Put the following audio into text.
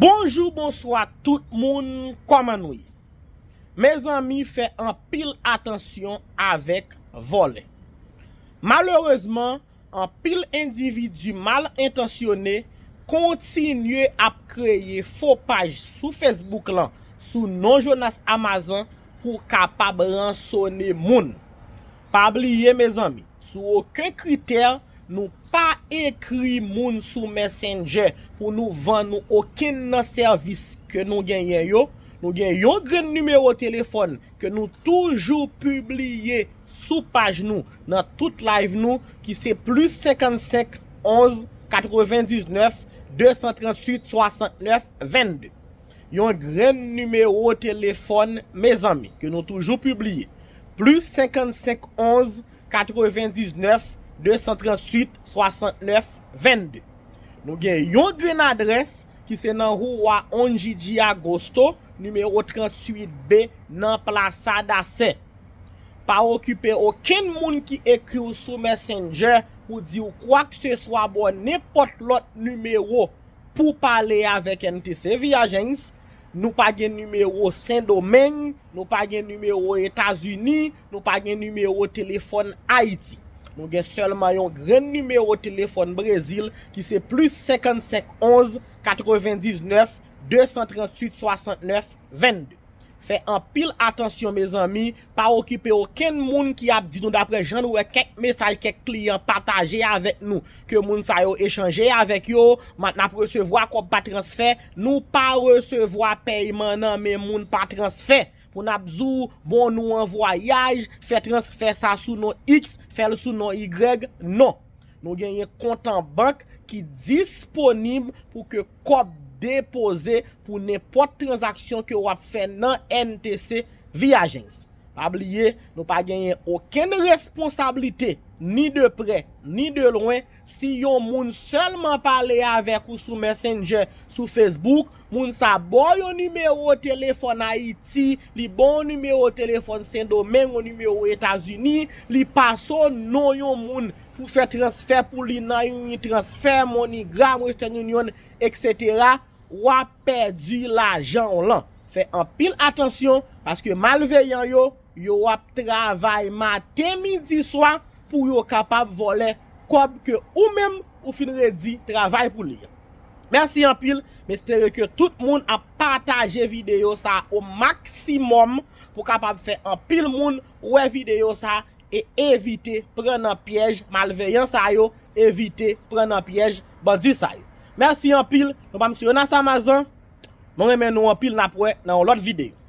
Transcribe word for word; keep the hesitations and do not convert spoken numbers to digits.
Bonjou, bonswa tout moun, kòman nou ye? Mezanmi, fè anpil atansyon avèk vòlè. Malerezman, anpil endividi mal entansyone kontinye ap kreye fo paj sou Facebook lan sou non Jonas Amazan pou kapab ransone moun. Pa bliye, mezanmi, sou okenn kritè, nou pa ekri moun sou Messenger pou nou vann nou okenn nan sèvis ke nou genyen yo. Nou gen yon grenn nimewo telefòn ke nou toujou pibliye sou paj nou, nan tout live nou, ki se plis senkannsenk onz katrevendiznèf de san tranntuit swasantnèf vennde. Yon grenn nimewo telefòn, mezanmi, ke nou toujou pibliye. Plis senkannsenk onz katrevendiznèf de san tranntuit swasantnèf vennde. Nou gen yon grenn adrès ki se nan Rua Onji de Agosto, nimewo tranntuit B, nan Plaza da Sé. Pa okipe okenn moun ki ekri w sou Messenger pou di w kwakeseswa bò nenpòt lòt nimewo pou pale avèk N T C Viagens. Nou pa gen nimewo Sendomeng, nou pa gen nimewo Etazini, nou pa gen nimewo telefòn Ayiti. Nou gen sèlman yon grenn nimewo telefòn Brezil ki se plis senkannsenk onz katrevendiznèf de san tranntuit swasantnèf vennde. Fè anpil atansyon, mezanmi, pa okipe okenn moun ki ap di nou, daprè jan nou wè kèk mesaj kèk kliyan pataje avèk nou, ke moun sa yo echanje avèk yo, n ap resevwa kòb pa transfè. Nou pa resevwa pèyman nan men moun pa transfè. Pou n ap di w, bon, nou an vwayaj, fè transfè sa sou non X, fè l sou non Y, non. Nou genyen kont an bank ki disponib pou ke kòb depoze pou nenpòt tranzaksyon ke w ap fè nan N T C Viagens. Pa bliye, nou pa genyen okenn responsablite, ni de prè, ni de lwen, si yon moun sèlman pale avèk ou sou Messenger, sou Facebook, moun sa ba w yon nimewo telefòn Ayiti, li ba w yon nimewo telefòn Sendomeng, yon nimewo Etazini, li pase w non yon moun pou fè transfè pou li nan Unitransfer, MoneyGram, Western Union, et cetera, w ap pèdi lajan w lan. Fè anpil atansyon, paske malveyan yo, yo ap travay maten, midi, swa pou yo kapab vòlè kòb ke ou menm ou fin redi travay pou li an. Mèsi anpil, m espere ke tout moun ap pataje videyo sa o maksimòm pou kapab fè anpil moun wè videyo sa e evite pran nan pyèj malveyan sa yo, evite pran nan pyèj bandi sa yo. Mèsi anpil, non pa m se Jonas Amazan, mwen renmen nou anpil, n ap wè nan yon lòt videyo.